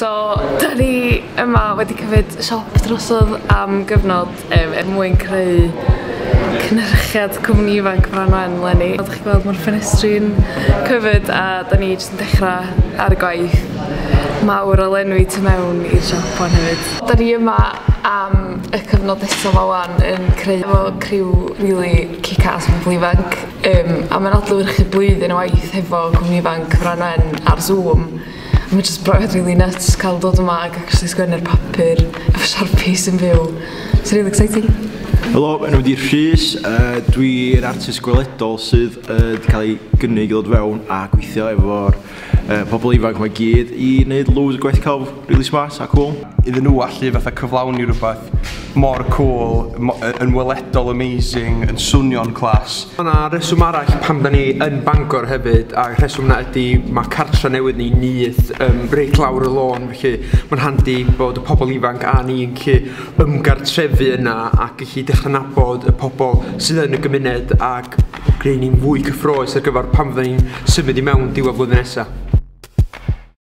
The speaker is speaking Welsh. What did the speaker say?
So, da ni yma wedi cymryd siop drosodd am gyfnod er mwyn creu cynhyrchiad Cwmni Ifanc Frân Wen 'leni. Fel chi'n gweld, mae'r ffenestri'n covered a da ni jyst yn dechrau ar y gwaith mawr o lenwi tu mewn i'r siop wan hefyd. Da ni yma am y cyfnod nesaf ma wan yn creu efo criw really kick-ass pobl ifanc, a mae'n adlewyrchu blwyddyn o waith hefo Cwmni Ifanc Frân Wen ar Zoom. A mae'n just brofiad really nuts cael dod yma ac actually sgwennu'r papur efo Sharpies yn fyw. It's really exciting. Helo, enw di Rhys, dwi'n artist gweledol sydd wedi cael ei gynnig i ddod fewn a gweithio efo'r pobl ifanc mae gyd i wneud loads o gwaith celf really smart a cool. Iddyn nhw allu fatha cyflawni rhywbeth mor cool, yn weledol amazing, yn swnio'n class. Mae yna reswm arall pam da ni yn Bangor hefyd, a rheswm na ydy mae cartra newydd ni nyth reit lawr y lôn, felly mae'n handi bod y pobl ifanc a ni yn gallu ymgartrefu yna a gallu dechrau nabod y pobl sydd yn y gymuned ac greu ni'n fwy cyffrous ar gyfer pan fyddwn ni'n symud i mewn diwedd flwyddyn nesaf.